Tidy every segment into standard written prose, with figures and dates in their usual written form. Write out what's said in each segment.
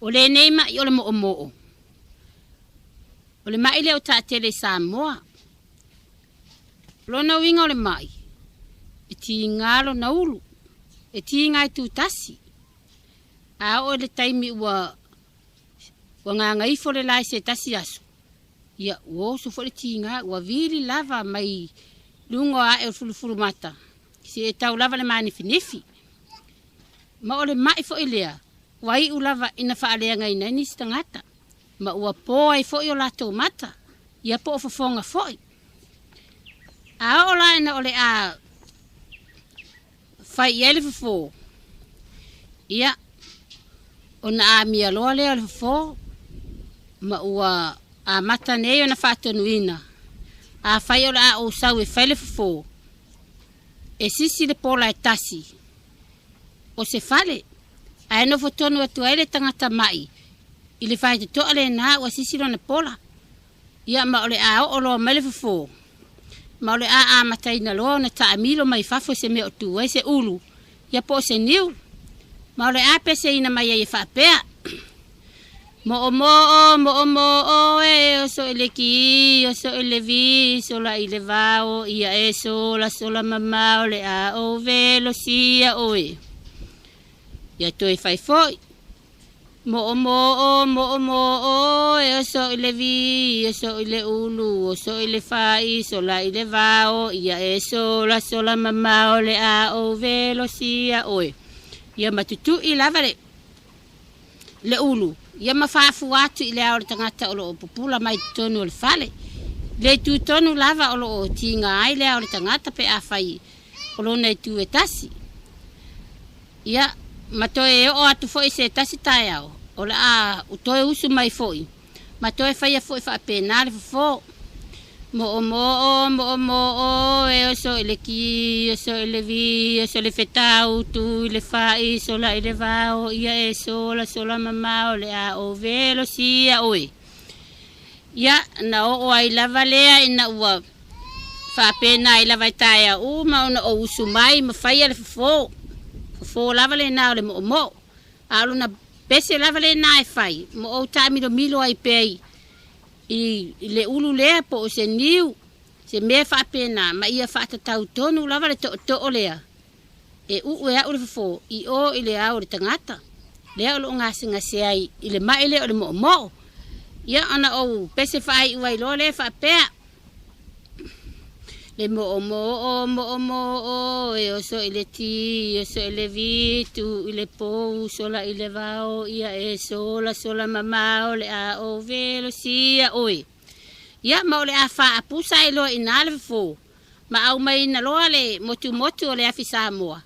O lenei ma'i o le mo'omo'o, o le ma'i lea ua ta'atele i Samoa. O lona uiga o le ma'i, e tigā lona ulu, e tiga e tutasi. A oo i le taimi ua ua gagaifo le la i se tasi aso, ia ua oso foi le tiga ua vili lava mai luga ae o le fulufulumata seia tau lava le manifinifi. Ma o le ma'i foi lea ua iu lava ina faaleagaina ai nisi tagata, ma ua po ai foi o latou mata, ia po o fofoga foi. A oo la ina o le a fai i ai le fofo, ia, ona amia loa lea o le fofo, ma ua amata nei ona faatonuina, afai o le a ou sau e fai le fofo, e sisi le pola e tasi o se fale, ae nofo tonu atu ai le tagata ma'i i le faitotoa lena ua sisi lona pola. Ia ma o le a oo loa mai le fofo, ma o le a amataina loa ona taamilo mai fafo i se mea o tu ai se ulu, ia po o se niu, ma o le a peseina mai ai e faapea, Mo'omo'o, mo'omo'o e, oso i le ki, oso i le vi, sola i le vao, ia e sola, sola mamao le a ou velosia oe. Ia toe fai foi. Mo'omo'o, mo'omo'o e, oso i le vi, oso i le ulu, oso i le fai, sola i le vao, ia e sola, sola mamao le a ou velosia oe. Ia matutu'i lava le le ulu, ia ma faafua atu i le ao o le tagata o lo o pupula mai totonu o le fale. Le itu tonu lava o lo o tiga ai le ao o le tagata pe afai o lona itu e tasi. Ia, ma toe oo atu foi i se tasi taeao, o le a toe usu mai foi, ma toe faia foi faapena le fofo. Mo'omo'o, mo'omo'o e, oso i le ki, oso i le vi, oso i le fetau, tu i le fa'i, sola i le vao, ia e sola, sola mamao le a ou velosia oe. Ia, na oo ai lava lea ina ua faapena ai lava i taeao uma ona ou usu mai ma faia le fofo. Fofo lava lena o le mo'omo'o. A o lona pese lava lena e fai, ma ou taamilomilo ai pea i i le ulu lea po o se niu, se mea faapena, ma ia faatatau tonu lava le tootoo lea e uu e au le fofo i o i le ao o le tagata lea o loo gasegase ai i le mai lea o le moomoo. Ia ona ou pese faaiu ai loa lea faapea, Le moomoo, moomoo e, oso i le ti, oso i le vi, tu i le pou, sola i le vao, ia e sola, sola mamao le a ou velosia oe. Ia ma o le a faapusa ai loa i ina le fofo, ma aumaiina loa le motumotu o le afi Samoa,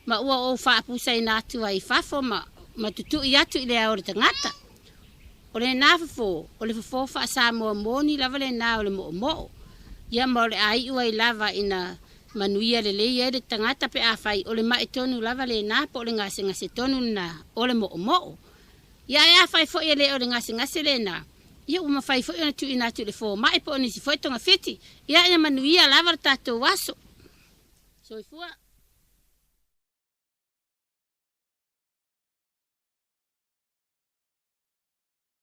ma ua ou faapusaina atu ai i fafo ma ma tutui atu i le ao o le tagata. O lena fofo, o le fofo faa-Samoa moni lava lena o le moomoo. Ia ma o le a iu ai lava ina manuia lelei ai le tagata pe afai o le mai tonu lava lena po o le gasegase tonu lena o le moomoo. Ia ae afai foi e le o le gasegase lena, ia ua mafai foi ona tuuina atu i le fomai po o nisi foi togafiti. Ia ina manuia lava le tatou aso. Soifua.